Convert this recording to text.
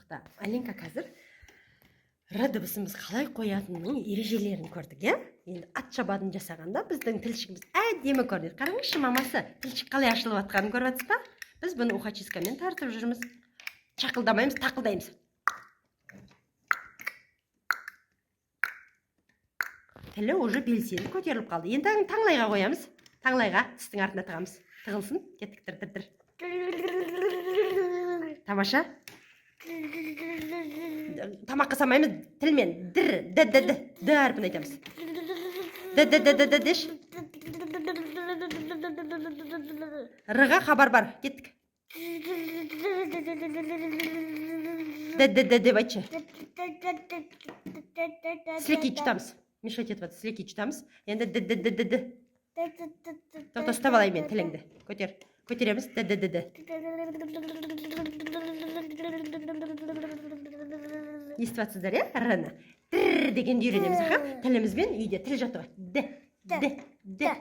Тоқта, Алинка. Қазір р дыбысын біз қалай қоятынының ережелерін көрдік, иә. Енді ат шабатын жасағанда біздің тілшігіміз әдемі көрінеді. Қараңызшы, мамасы, тілшік қалай ашылып жатқанын көріп жатсыз ба? Біз бұны ухочисткамен тартып жүрміз. Шақылдамаймыз, тақылдаймыз. Тілі уже белсеніп, көтеріліп қалды. Енді таңлайға қоямыз, таңлайға, тістің артына тығамыз, тығылсын. Кеттік, тір, тір, тір. Тамаша. Тамаққа салмаймыз, тілмен дір, д, д, д, д әрпін айтамыз. Д, д, д, д, д деші. Рға хабар бар. Кеттік. Д, д, д деп айтшы. Сілекей жұтамыз, мешать етіп жатыр. Сілекей жұтамыз. Енді д, д, д, д, д. Тоқта, ұстап алайын мен тіліңді. Көтер, көтереміз. Д, д, д, д. Естіп жатсыздар, иә? Р-ны дір дегенді үйренеміз. Аха, тілімізбен үйде тіл жаттығы. Д, д, д.